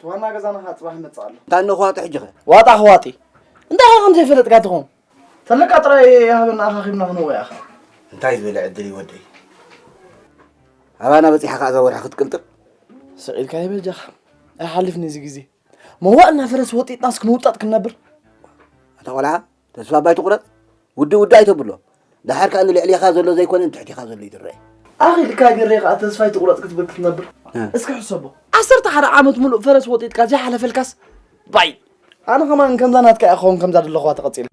ዋና ገዛና ኸዓ ጽባሕ ይመጽእ ኣሎ። እንታይ እንኾ ዋጢ ሕጂ ኸ? ዋጣ ኸዋጢ። እንታይ ኸ ከም ዘይፈለጥካ ትኾን? ተለካ ጥራይ ይሃበና፣ ኣኻኺብና ክንወያ ኸዓ። እንታይ ዝበለ ዕድል እዩ ወደይ? ኣባና በጺሓ ኸዓ እዛ ወርሒ ክትቅልጥፍ? ስቕ ኢልካ ይበጃኻ። ኣይሓልፍን እዚ ግዜ። መዋእልና ፈረስ ወጢጥናስ ክንውጠጥ ክንነብር? ኣታ ቖልዓ፣ ተስፋ ባይ ትቑረጽ። ውዲ ውዲ ኣይተብሎ። ደሓር ከኣ ንልዕሌኻ ዘሎ ዘይኮነ ንትሕቴኻ ዘሎ ይድረ። ኣኺልካ ገሬ ከኣ ተስፋ ኣይትቑረጽ ክትብል ክትነብር። እ። እስኪ ሕሰቦ። ዓሰርተ ሓደ ዓመት ሙሉእ ፈረስ ወጢጥካ ዘይሓለፈልካስ፣ ባይ። ኣነ ከማን ከምዛ ናትካ እየ ክኸውን ከምዛ ዘለኹዋ ተቐጺለ።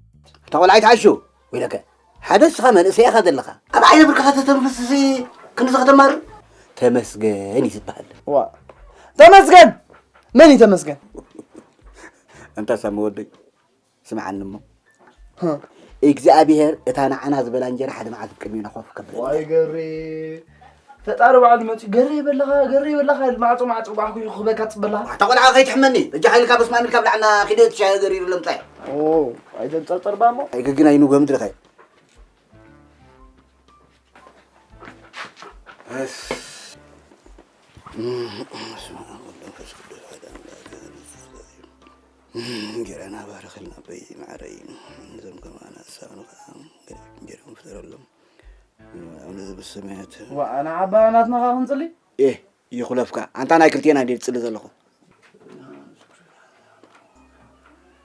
ኣታ ቆልዓ ኣይትዓሹ። ወይለከ። ሓደ ንስኻ መንእሰይ ኢኻ ዘለኻ። ኣብ ዓይነ ብርክኻ ተተንፍስሲ ክንድዚ ከተማርር? ተመስገን እዩ ዝበሃል። ዋ። ተመስገን! መን እዩ ተመስገን? ኣንታ ሳሚ ወደይ። ስምዓኒ እሞ፣ ህ። እግዚኣብሄር እታ ንዓና ዝበላ እንጀራ ሓደ መዓልቲ ቅድሚና ኮፍ ከብለና። ዋይ ገሬ፣ ፈጣሪ ባዕሉ መፂኡ፣ "ገሬ በለኻ፣ ገሬ በለኻ" ኢሉ ማዕፆ ማዕፆ ጓሕጉሑ ክህበካ ትፅበ ኣለኻ? ኣታ ቆልዓ ከይትሕመኒ፣ በጃኻ ኢልካ በስማም ኢልካ ብላዕና ኪደ እቲ ሻሂ ገሪሩ ለምፃይ። ኦ፣ ኣይተንፀርፀር ባ እሞ። ኣይገግን ኣይንጎ ምድሪ ኸይ። በስመ ኣብ ወወልድ ወመንፈስ ቅዱስ ኣሐዱ ኣምላክ። እንጀራና ባርኸልና ኣቦይ መዓረይ። እዞም ከማና ሳኑ ከዓ እንጀራ ፍጠረሎም። ኣቡነ ዘበሰማያት። ዋ፣ ኣነ ዓባና ናትና ከዓ ክንጽሊ? ኤ፣ ይኹለፍካ። ኣንታ ናይ ክልቴና እንዴ ትጽሊ ዘለኹ?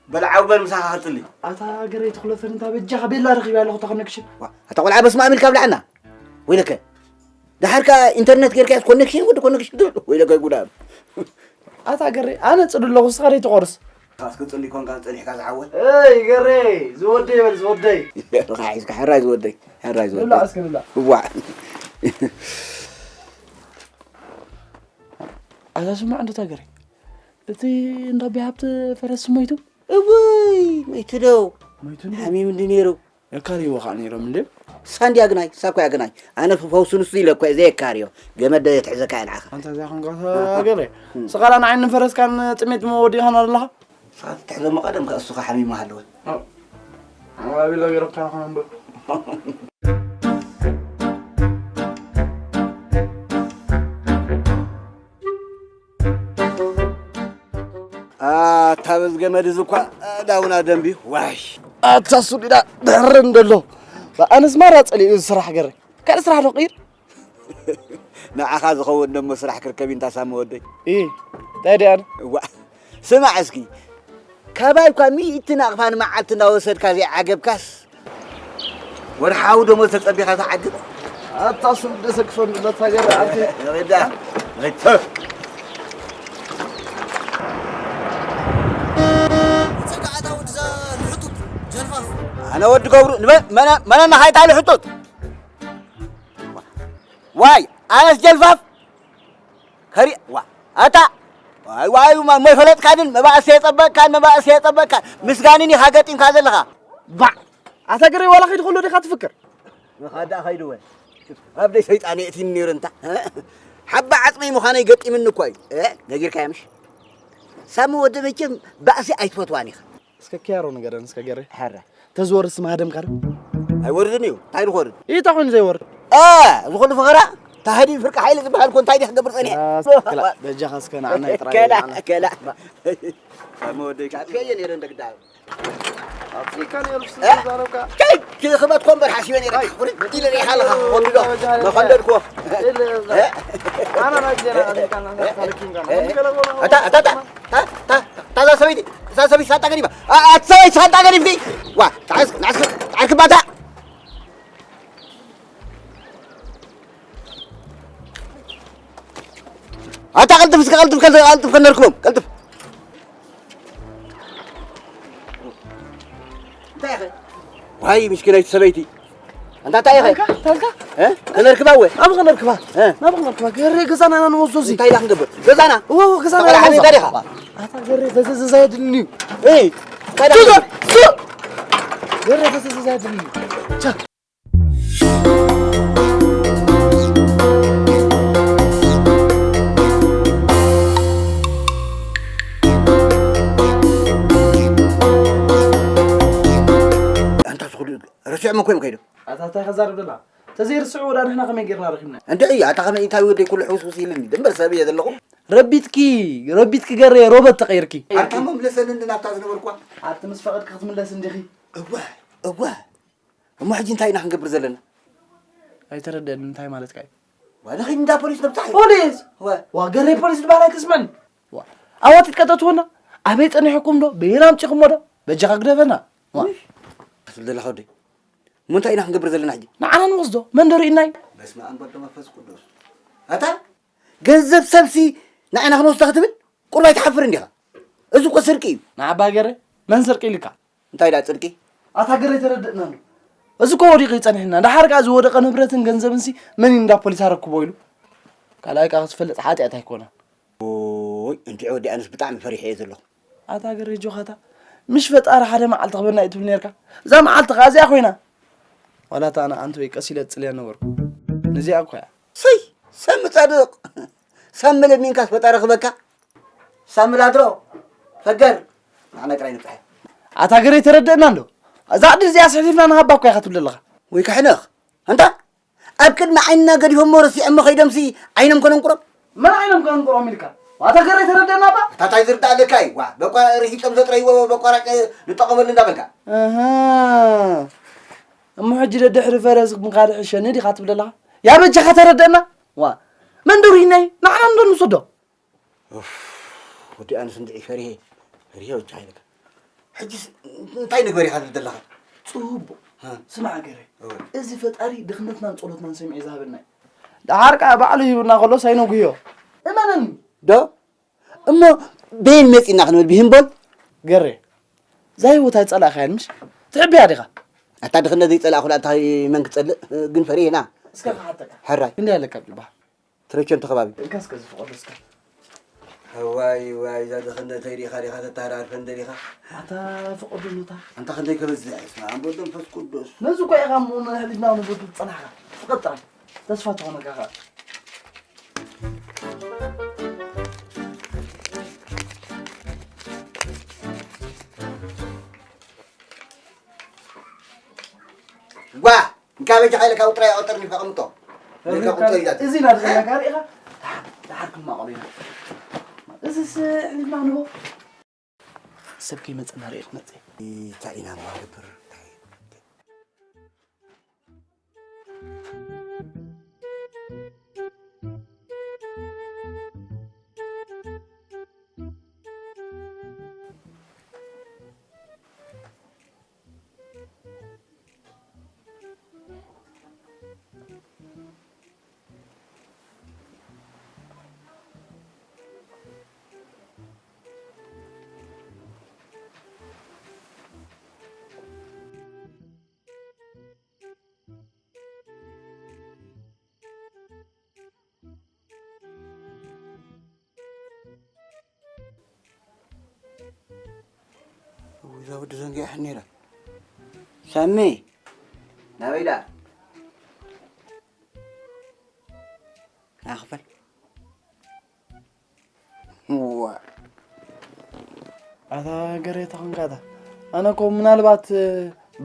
በል ዓው በል ምሳኻ ክጽሊ። ኣታ ገረይ ትኹለፈን እንታ በጃኻ ቤላ ረኺብ ኣለኹ እታ ኮኔክሽን። ዋ፣ ኣታ ቆልዓ በስመ ኣብ ኢልካ ብላዕና። ወይለከ። ደሓር ከኣ ኢንተርነት ጌርካስ ኮኔክሽን ወዲ ኮኔክሽን ትብል። ወይለከ ጉዳም። ኣታ ገረይ ኣነ ጽዱ ኣለኹ እስኻ ደይ ትቖርስ። ካስ ክጽሊ ኮንካ ጸኒሕካ ዝዓወት። እይ ገረይ ዝወደይ በል ዝወደይ። ርኻ ሒዝካ ሕራይ ዝወደይ። ሕራይ ዝወደይ። ንብላዕ እስኪ ንብላዕ። እዋዕ። ኣታ ስማዕ እንዶ ኣታ ገረይ። እቲ እንዳ ቢሃብቲ ፈረስ ሞይቱ? እውይ፣ ሞይቱ ዶ? ሞይቱ እንዴ? ሓሚሙ እንዲ ነይሩ። የካርይዎ ኸዓ ነይሮም እንዴ? እሳ እንድያ ግናይ፣ እሳ እኮ እያ ግናይ። ኣነ ፈውሱ ንሱ ኢለ እኮ እየ ዘየካርዮ። ገመድ ዶ የትሕዘካ እየ ንዓኻ? ኣንታ እዚኣ ኸንኳ ገለ። እም። ስኻላ ንዓይን ንፈረስካን ጥሜት እሞ ወዲእኻና ዘለኻ? እሳ ትትሕዘ እሞ ቀደም ከኣ እሱ ኸሓሚሙ ሃለወ። ኣባቢሎ ገይሮካ ኸዓ እምበር። ኣታ በዚ ገመድ እዚ እኳ ዳውና ደንብዩ። ዋይ። ኣታ ሱዲዳ ድሕሪ እንደሎ። ኣነስ ማራ ጸሊኡ እዚ ስራሕ ገረ። ካልእ ስራሕ ዶ ቀይር? ንዓኻ ዝኸውን ደሞ ስራሕ ክርከብ እንታ ሳሚ ወደይ። እ፣ እንታይ ደኣ? እዋ፣ ስማዕ እስኪ። ካባይ እኳ ሚእቲ ናቕፋ ንመዓልቲ እናወሰድካ ዘይዓገብካስ፣ ወርሓዊ ደሞዝ ተጸቢኻ ትዓግብ? ኣታ ሱም ደሰክሶን ለታ ገረ ኣንቲ። ረዳ፣ ረተ። ጸጋ ኣታ ወዲ ዘ-፣ ልሕጡጥ፣ ጀልፋፍ። ኣነ ወዲ ገብሩ፣ ንበ-፣ መነ-፣ መነ ናኻይታ ልሕጡጥ? ዋይ፣ ኣነስ ጀልፋፍ? ከሪ-፣ ዋ፣ ኣታ፣ ዋይ፣ ዋይ፣ ማ-፣ እሞ ይፈለጥካንን፣ መባእሲ የጸበቅካን፣ መባእሲ የጸበቅካን። ምስጋንን ኢኻ ገጢምካ ዘለኻ። ባዕ! ኣታ ገረይ ዋላ ከይዱ ከሎ ዲኻ ትፍክር? ንኻዳ ኸይዱ ወ። ኣብ ደይ ሰይጣን የእቲኒ ነይሩ እንታ። ሓባ ዓጽመይ ምዃነይ ገጢምኒ እኮ እዩ። እ፣ ነጊርካዮ ምሽ? ሳሚ ወዲ መቸም ባእሲ ኣይትፈትዋን ኢኻ። እስከ ክያሮ ንገረን እስከ ገረ። ሕረ። ተዝወርድ ስማ ሃደምካ ዶ? ኣይወርድን እዩ። እንታይ ንኽወርድ? ኢታ ኮይኑ ዘይወርድ? እ፣ እዚ ኩሉ ፈኸራ? ታህዲ ፍርቂ ሓይሊ ዝበሃል እኮ እንታይ ዲኻ ክገብር ጸኒሐ? ኣስ-፣ ከላ፣ በጃኻ እስከ ንዓና ይጥራይ ከላ፣ ንዓና። ከላ። ሳሚ ወደይ፣ ካብ ከየ ነይረ እንደግዳ። ኣፍሪካ ነይሩ ኣይ! ተዛረብካ። ከይ፣ ክመትኮ እምበር ሓሲበ ነይረ። ኣይ! ኩሪ፣ ኢለ ሪኢኻ ኣለኻ፣ ኮንዲዶ። መኾንደድኮ። ኢለ፣ እ? ኣና ናይ ዜና ኣፍሪካ ና፣ እ? ታሪክ ይምካና። እ? ኣታ፣ ኣታ፣ ኣታ። ታ-፣ ታ-፣ ታዛ ሰበይቲ፣ እዛ ሰበይቲ ሳንጣ ገዲፋ። ኣ-፣ ኣቲ ሰበይቲ ሳንጣ ገዲፍኪ። ዋ፣ ተዓስ-፣ ንዓስ-፣ ንዓስ ክባታ። ኣታ ቀልጥፍ፣ እስከ ቀልጥፍ፣ ቀልጥፍ፣ ቀልጥፍ ከነርክቦም፣ ቀልጥፍ። እንታይ ኢኸ? ዋይ፣ ምስኪናይቲ ሰበይቲ። ኣንታ እንታይ ኢኸ? ታልካ፣ ታልካ? እ? ከነርክባ ወ? ኣብ ከነርክባ። እ? ናብ ከነርክባ። ገሬ ገዛና ኢና ንወስዶ እዚ። እንታይ ኢላ ክንገብር? ገዛና? እወ፣ እወ፣ ገዛና ተቐላዕኒ ኢና ንወስዶ። እንታይ ኢኻ? ኣታ ገሬ፣ ፈዘዘዛ የድልኒ እዩ። እ? እንታይ ኢላ ሱቅ፣ ክንገብር? ሱቅ! ገሬ፣ ፈዘዘዛ የድልኒ እዩ። ቻ። ኣንታ ዝኹሉ ረሲዖም እኮ እዮም ከይዶም። ኣታ እንታይ ከዛርብ ደላ? ተዘይርስዑ ወዳ ንሕና ከመይ ጌርና ረኺብና? እንድዒ፣ ኣታ ከመይ እንታይ ወደይ ኩሉ ሕውስውስ ኢልኒ። ደንበር ሰብ እየ ዘለኹ። ረቢትኪ፣ ረቢትኪ ገሬ ሮበት ተቐይርኪ። ኣታ መምለሰኒ እንዲ ናብታ ዝነበርኳ። ኣቲ ምስ ፈቐድኪ ክትምለስ እንዲኺ። እወ፣ እወ። እሞ ሕጂ እንታይ ኢና ክንገብር ዘለና? ኣይተረደአኒ እንታይ ማለትካ እዩ? ዋላ ኺድ እንዳ ፖሊስ ነብጻሕ እዩ። ፖሊስ? ወ። ዋ ገሬ ፖሊስ ዝበሃል ኣይትስመን። ዋ ኣዋጢጥ ቀጠትዎና ኣበይ ጸኒሕኩም ዶ በየን ኣምጺኹሞ ዶ በጃኻ ግደፈና። ዋ ክትብል ዘለኻ ወደይ። እሞ እንታይ ኢና ክንገብር ዘለና ሕጂ? ንዓና ንወስዶ መን ዶ ርኢናይ? በስመ ኣብ ወወልድ ወመንፈስ ቅዱስ። ኣታ ገንዘብ ሰብሲ ንዓና ክንወስዶ ክትብል ቁሩብ ኣይትሓፍርን ዲኻ? እዚ እኮ ስርቂ እዩ። ንዓባ ገሬ መን ስርቂ ኢልካ? እንታይ ደኣ ጽድቂ? ኣታ ገሬ ተረድእና እንዶ። እዚ እኮ ወዲቑ እዩ ጸኒሕና። ደሓር ከኣ ዝወደቐ ንብረትን ገንዘብንሲ መን እዩ እንዳ ፖሊስ ኣረክቦ ኢሉ? ካልኣይ ከኣ ክትፈልጥ ሓጢኣት ኣይኮነን። ኦይ እንድዒ ወዲ ኣነስ ብጣዕሚ ፈሪሐ እየ ዘለኹ። ኣታ ገሬ ኣጆኻ እታ ምሽ ፈጣሪ ሓደ መዓልቲ ክበና እዩ ትብል ኔርካ። እዛ መዓልቲ ከኣ እዚኣ ኮይና። ዋላ እታ ኣነ ኣንተ ወይ ቀስ ኢለ እጽልያ ነበርኩ። ነዚኣ እኮ እያ። ሰይ ሰሚ ጻድቕ ሳሚ ለሚንካስ ፈጣሪ ክበካ ሳሚ ላድሮ ፈገር ንዓና ጥራይ ንብጽሐ ኣታ ገሬ ተረድእና እንዶ እዛ ዕድል እዚኣ ስሕሊፍና ንሃባ እኮ ኢኻ ትብል ኣለኻ ወይ ክሕነኽ ኣንታ ኣብ ቅድሚ ዓይንና ገዲፎሞ ረሲዖሞ ከይዶምሲ ዓይኖም ከነንቁሮም መን ዓይኖም ከንቁሮም ኢልካ ኣታ ገሬ ተረድእና እባ እታ ታይ ዝርዳእ ኣለካ እዩ ዋ በቋ ርሂጾም ዘጥረይዎ በቋራጭ ንጠቐመሉ እንዳበልካ እህ እሞ ሕጂ ደድሕሪ ፈረስ ምኻድ ሕሸኒ ዲኻ ትብል ኣለኻ ያ በጃኻ ተረድእና ዋ መን ዶ ርሂናይ ንዓና እንዶ ንውሰዶ ኡፍ ወዲ ኣነስ እንድዒ ፈሪሄ ፈሪሄ ወዲ ሓይልካ ሕጂስ እንታይ ንግበር ኢኻ ትብል ዘለኻ ጽቡቕ ስማዕ ገረ እዚ ፈጣሪ ድኽነትናን ጸሎትናን ሰሚዑ ዝሃበና እዩ ደሓር ከኣ ባዕሉ ሂቡና ከሎስ ኣይነጉህዮ እመነኒ ዶ እሞ በየን መጺና ክንብል ብሂምቦል ገረ እዛ ህይወት ኣይጸላእኻያን ምሽ ትሕብያ ዲኻ ኣታ ድኽነት ዘይጸላእኹላ እንታይ መን ክጸልእ ግን ፈሪሄና እስከ ክሓተካ ሕራይ ክንደይ ኣለካ ብልባ ትረቸንተ ከባቢ እንካ እስከ ዝፍቐዶ እስከ ዋይ ዋይ እዛ ድኽነተይ ሪኻ ዲኻ ተተሃራርፈን ደሊኻ ኣታ ፍቐዶ ኖታ ኣንታ ክንደይ ከበዝሕ ስማ ኣንቦ መንፈስ ቅዱስ ነዚ እኳ ኢኻ እሞ ንሕሊና ንጎድል ዝጸናሕካ ፍቐድ ጥራይ ተስፋ ተኾነካ ኸኣ ጓ እንካ በጃ ሓይለ ካብ ጥራይ ኣቆጠር ኒካ ኣቐምጦ ኒካ ቁጠር ኢላት እዚ ናድኸለካ ርኢኻ ድሓር ክማቐሉ ኢና እዚስ ዕሊልና ንቦ ሰብ ከይመፀና ርኢኹ መፀ እንታይ ኢና ንገብር እዛ ወዲ ዘንጊዓ ነይራ ሳሚ ናበይ ደኣ ናኽፈል ኣታ ገሬታ ኾንካታ ኣነ ኮ ምናልባት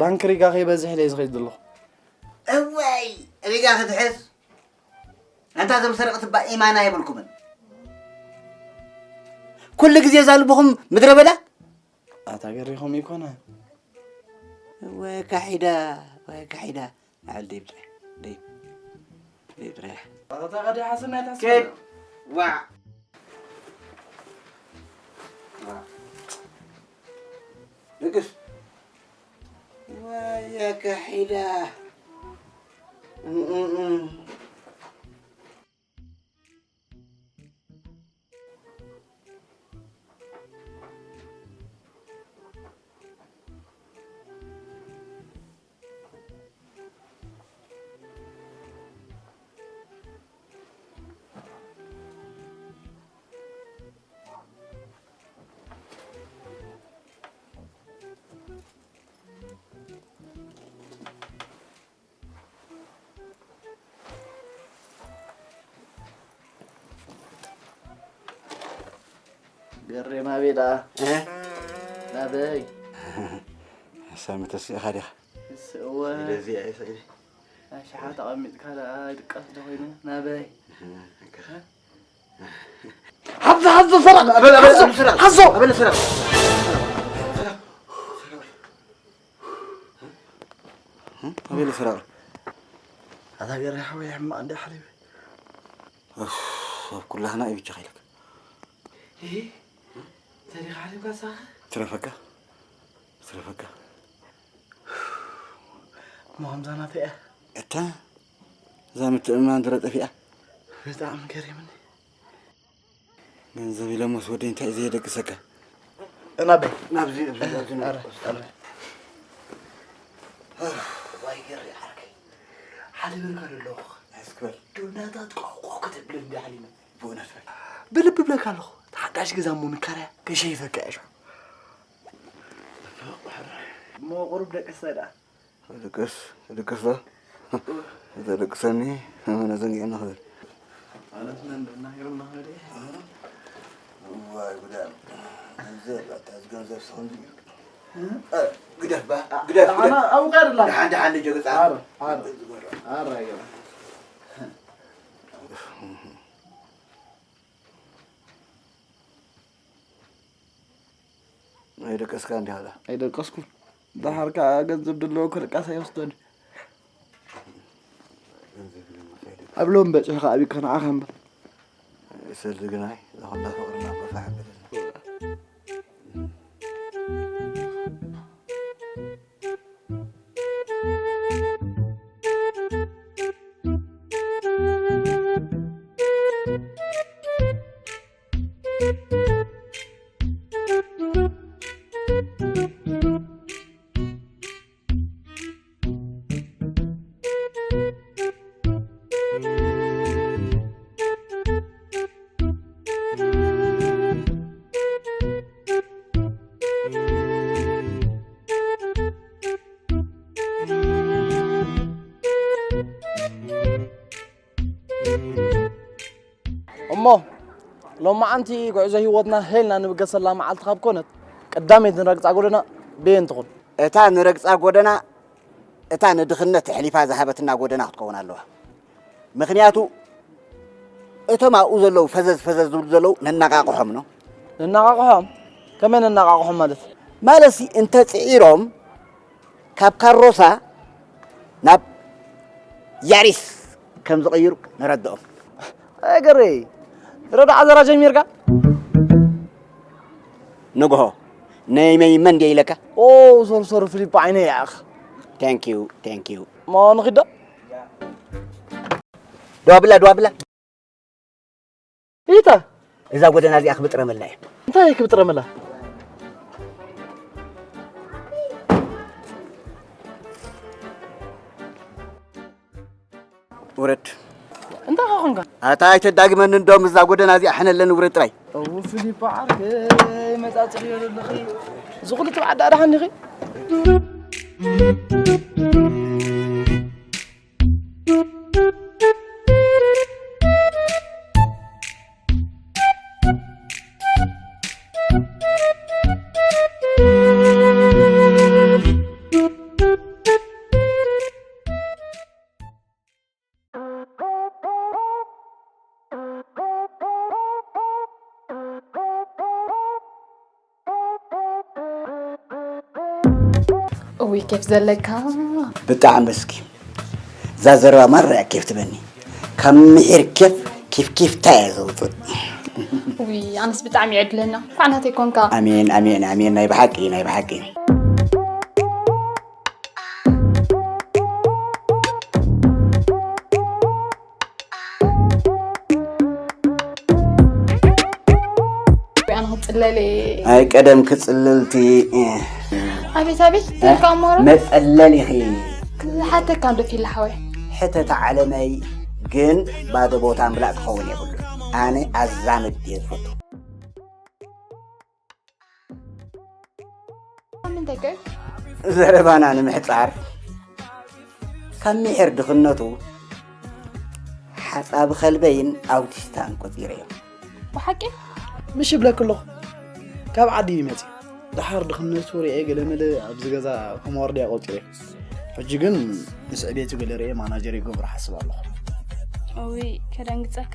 ባንክ ሪጋ ከይበዝሕ ኢለ ዝኸይድ ዘለኹ እዋይ ሪጋ ክትሕዝ ኣንታ እዞም ሰረቕቲ እባ ኢማና የብልኩምን ኩሉ ግዜ እዛ ልብኹም ምድረ በዳ ኣታ ገሪኹም ይኮነ ወይ ካሒዳ ወይ ካሒዳ ንዓል ደይብ ጥራሕ ደይብ ደይብ ጥራሕ ኣታ ተቐዲ ሓስና ይታስብ ኬድ ዋዕ ዋዕ ንግስ ወይ ካሒዳ ገሬ ናበይ ደኣ ናበይ ሳሚ ተሲእኻ ዲኻ እወ ስለዚ ኣይስእሊ ኣሽሓት ኣቐሚጥካ ደኣ ድቀስ ዶ ኮይኑ ናበይ እህ፣ እህ። ሓዞ፣ ሓዞ፣ ሰራቕ! ኣበል፣ ኣበል፣ ሓዞ፣ ኣበል፣ ሰራቕ! ሓዞ! ኣበል፣ ሰራቕ! ኣበል፣ ሰራቕ! ኣታ ገረ ሓወይ፣ ሕማቕ እንዲ ሓሊበ። ኡፍ፣ ኣብ ኩላህና እዩ ብቻ ኸይለካ። እሂ፣ ተሪኻ ሓሊብካ ሳኸ? ትረፈካ፣ ትረፈካ። እሞ ከምዛ ናተይ እያ። እታ፣ እዛ ምትእምማን ድሮ ጠፊኣ። ብጣዕሚ ገሪምኒ። ገንዘብ ኢሎሞስ ወደይ እንታይ እዩ ዘየደቅሰካ? ናበይ? ናብዚ፣ ኣብዚ፣ ኣብዚ፣ ኣብዚ፣ ኣረ፣ ኣረ። ዋይ ገሪ ዓርከይ። ሓሊበልካ ዶ ኣለኹ? እስኪ በል። ዶ ናታ ትቋቋ ከተብለኒ ሓሊመ? ብእውነት በል። ብልቢ ብለካ ኣለኹ። ተሓጋሽ ገዛ እሞ ንካርያ ከሸይፈካ እየ ሽዑ። እሞ ቁሩብ ደቅሰ ደኣ። ድቅስ፣ ድቅስ ዶ? ዘደቅሰኒ፣ ኣነ ዘንጊዕና ክብል። ኣነስ መን ደኣ ናሂሩና ክብል እየ። እዋይ ጉዳም። ገንዘብ፣ ኣታ እዚ ገንዘብ ስኹም ድዩ? እ? እ፣ ግደፍ ባ፣ ግደፍ፣ ኣነ ግደፍ። ኣብኡ ጋር ላ። ደሓን፣ ደሓን ልጆ ገጻ። ኣረ፣ ኣረ። ዝጎራ። ኣረ፣ ኣረ። ኣይደቀስካ እንዲህ ኣለ። ኣይደቀስኩ። ደሓር ከኣ ገንዘብ ድለዎ ክርቃስ ኣይወስዶን። ገንዘብ ድለዎ ኣይደቀስኩ። ኣብ ሎም በጺሑ ከኣ ቢካ ንዓኻ እምበር። ሰልዚ ግናይ፣ ዝኹላ ፍቕርና ኮፋ ሓበደና። እሞ ሎማዓንቲ ጉዕዞ ህይወትና ሄልና ንብገሰላ መዓልቲ ካብ ኮነት፣ ቀዳመይቲ ንረግጻ ጎደና በየን ትኹን? እታ ንረግጻ ጎደና፣ እታ ንድኽነት ኣሕሊፋ ዝሃበትና ጎደና ክትከውን ኣለዋ። ምኽንያቱ፣ እቶም ኣብኡ ዘለዉ ፈዘዝ ፈዘዝ ዝብሉ ዘለዉ ነናቓቕሖም ነው። ነናቓቕሖም? ከመይ ነናቓቕሖም ማለት? ማለትሲ፣ እንተጽዒሮም፣ ካብ ካሮሳ ናብ ያሪስ ከም ዝቕይሩ ንረድኦም። ኣይ ገረይ፣ ረዳ ዓዘራ ጀሚርካ? ንግሆ፣ ነይ መይ መን ድየ ኢለካ? ኦ፣ ሶሪ፣ ሶሪ፣ ፊሊፖ ዓይነይ ይኣኽ። Thank you, thank you። እሞ ንኺድ ዶ? ደዋብላ፣ ደዋብላ። ኢታ? እዛ ጎደና እዚኣ ክብጥረመላ እየ። እንታይ ክብጥረመላ? ውረድ። እንታይ ኾንካ? ኣታ ኣይተዳግመኒ፣ እንደውም እዛ ጎደና እዚኣ ሕነለኒ፣ ውረድ ጥራይ። እው ፊሊፖ ዓርከይ፣ መጻጽእ እየ ዘለኺ። እዚ ኩሉ ትብዓት ደኣ ደሓን ዲኺ? እውይ ኬፍ ዘለካ። ብጣዕሚ እስኪ እዛ ዘረባ ማራ እያ ኬፍ ትበኒ። ካብ ምሒር ኬፍ ኪፍ ኪፍታ እያ ዘውፅእ። ውይ ኣነስ ብጣዕሚ ይዕድለና። እንኳዕ ናተይ ኮንካ። ኣሜን ኣሜን ኣሜን። ናይ ብሓቂ ናይ ብሓቂ። ኣነ ክጽለል እየ። ኣይ ቀደም ክጽልልቲ። ኣቤት ኣቤት፣ እ? ተልካ እሞ ረ? መጸለል ኢኺ። ክሓተካ እንዶ ፊል ሓወይ። ሕተታ ዓለመይ፣ ግን ባዶ ቦታ ምላእ ክኸውን የብሉን። ኣነ ኣዛምድ እየ ዝፈቱ። ምንታይ ከ? ዘረባና ንምሕጻር፣ ካብ ምሒር ድኽነቱ ሓጻቢ ከልበይን ኣውቲስታን ቆጺረዮ። ብሓቂ? ምሽ ይብለኪ ኣለኹ። ካብ ዓዲ እዩ መጺኡ። ደሓር ድኽነቱ ርኤ ገለመለ ኣብዚ ገዛ ከም ዋርድያ ቆጺረዮ። ሕጂ ግን ምስ ዕቤቱ ገለ ርኤ ማናጀር ይገብሮ ሓስብ ኣለኹ። እውይ፣ ከደንግጸካ?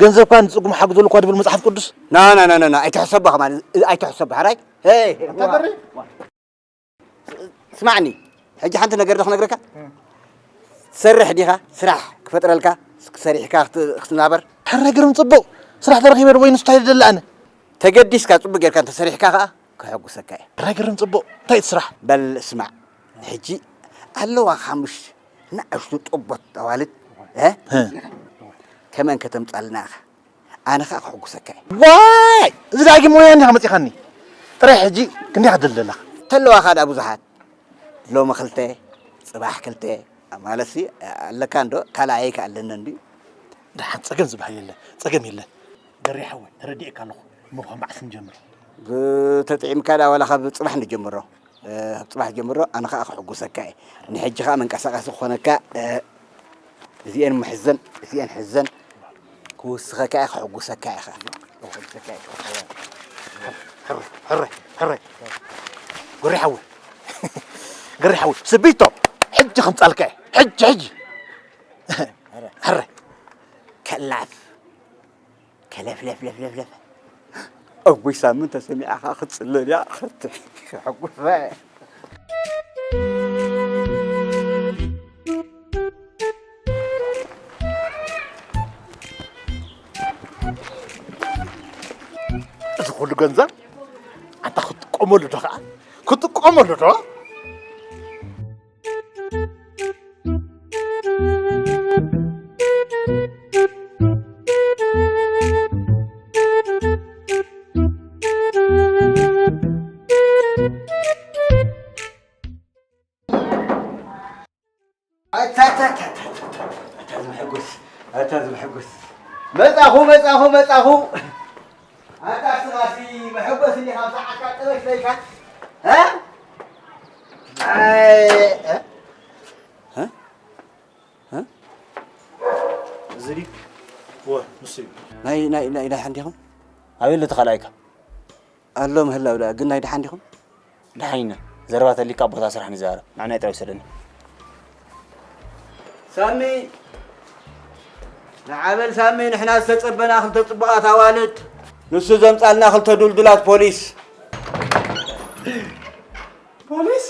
ገንዘብካ ንጽጉም ሓግዘሉ እኳ ድብል መጽሓፍ ቅዱስ። ና ና ና ና ና፣ ኣይትሕሰባ ከማን፣ ኣይትሕሰባ። ሕራይ? ሄይ፣ ኣታ ገሪ? ስማዕኒ፣ ሕጂ ሓንቲ ነገር ዶ ክነግረካ? ትሰርሕ ዲኻ? ስራሕ ክፈጥረልካ፣ ሰሪሕካ ክት-፣ ክትናበር። ሕራይ ግርም ጽቡቕ። ስራሕ ተረኺበ ዶ ወይ ንሱ እንታይ ደሊ ኣነ? ተገዲስካ ጽቡቕ ጌርካ እንተሰሪሕካ ከኣ ክሕጉሰካ እየ። ሕራይ ግርም ጽቡቕ። እንታይ እቲ ስራሕ? በል ስማዕ፣ ሕጂ ኣለዋ ሓሙሽተ ንኣሽቱ ጠቦት ኣዋልድ፣ እ? እ። ከመን ከተምጻልና ኢኻ። ኣነ ኸኣ ክሕጉሰካ እየ። ዋይ! እዚ ዳጊም ወያኔ ኢኻ መጺኻኒ። ጥራይ ሕጂ ክንደይ ክትደሊ ኣለኻ? ተለዋኻ ደኣ ብዙሓት። ሎሚ ክልተ፣ ጽባሕ ክልተ፣ ማለትሲ ኣለካ እንዶ፣ ካልኣየይ ከኣ ኣለኒ እንድዩ። ደሓን ጸገም ዝበሃል የለ፣ ጸገም የለ። ገሬ ሓወይ፣ ተረዲኤካ ኣለኹ። እሞ ካብ መዓስ ንጀምር? ብ-፣ ተጥዒምካ ደኣ ዋላ ካብ ጽባሕ ንጀምሮ። እ፣ ካብ ጽባሕ ጀምሮ ኣነ ኸኣ ክሕጉሰካ እየ። ንሕጂ ኸኣ መንቀሳቐሲ ክኾነካ፣ እ፣ እዚኤን ምሕዘን፣ እዚኤን ሕዘን፣ ክውስኸካ እየ፣ ክሕጉሰካ እየ ኸኣ። ክሕጉሰካ እየ። ሕረ፣ ሕረ፣ ሕረ። ገሬ ሓወይ። ገሬ ሓወይ። ስቢቶ። ሕጂ ከምጻልካ እየ። ሕጂ፣ ሕጂ። ሕረ። ከላፍ። ከለፍለፍለፍለፍለፍ። ኣቦይ ሳሚ ተሰሚዓ ኸኣ ክትጽለል እያ፣ ክትሕጉሳ እየ። እዚ ኩሉ ገንዘብ ኣንታ ክትጥቀመሉ ዶ ኸኣ? ክትጥቀመሉ ዶ? ኣታ፣ ኣታ፣ ኣታ፣ ኣታ፣ ኣታ፣ ኣታ ዝምሕጉስ፣ ኣታ ዝምሕጉስ። መጻኹ፣ መጻኹ፣ መጻኹ። ኣታ ስኻሲ መሐጎሲ እንዲኻ፣ ብዛዕባካ ጥበሽ ለይካ። እ? ኣይ፣ እ? እ? እ? እዚ ዲክ? ወ፣ ንሱ እዩ። ናይ፣ ናይ፣ ናይ፣ ናይ ሓንዲኹም? ኣበይ ኣሎ ተኻላይካ? ኣሎ ምህላው ደኣ፣ ግን ናይ ደሓን ዲኹም? ደሓን ኢና። ዘረባ ተሊካ ቦታ ስራሕ ንዛረብ። ንዓና ጥራይ ውሰደኒ። ሳሚ፣ ንዓበል ሳሚ፣ ንሕና ዝተጸበና ክልተ ጽቡቓት ኣዋልድ፣ ንሱ ዘምጻልና ክልተ ዱልዱላት ፖሊስ። ፖሊስ?